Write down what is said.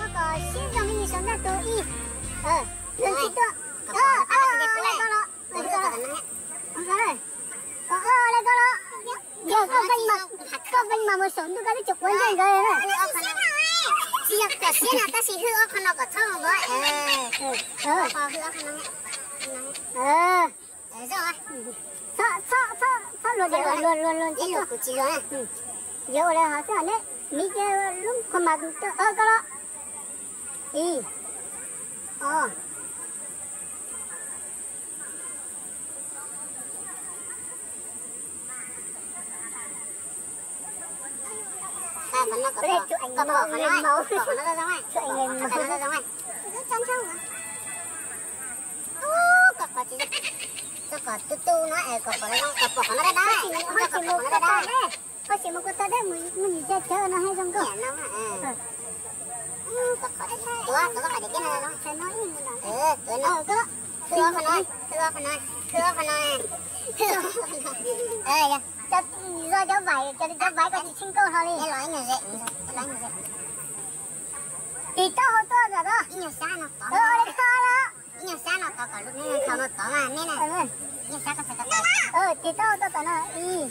Kom siab zoo me ntsis saum ntaj tus ib. Zoo tsis tuaj. Kom le koj los, kom le koj los. Yog koj veej mas, koj veej mas mus saum ntuj koj twb tsis quav ntsej nkawd na. Tsis yog kom siab no tab sis hwj ob qho no kom txhob ua. Txhob, txhob, txhob luag, luag, luag, luag, kuv tsis luag. Yuav ua li hov xwb ne, miv ces lub qhov mas koj los. Ib, ob. Koj qhov tsis, koj qhov tu tu no es kom pom, kom pom qhov no dab dab, koj pom qhov no dab dab. Koj sim mus kua tau dab mus, mus yim cov chaw no haj zoo nkauj. Tuav, tuav koj qhov tiag tiag no. Tuav no, hwj ob qho no, hwj ob qho no, hwj ob qho no. Cov zos cov vaim, cov, cov vaim koj tsis tsheej nkauj hlo li. Tig taub hau tuaj ntawm ko. Ib nyuag sab no tod, ib nyuag sab no tod kom lub thaum no tod mas neb na. Ib nyuag sab ko txhais ko taw. Tig taub hau tuaj tom no ib.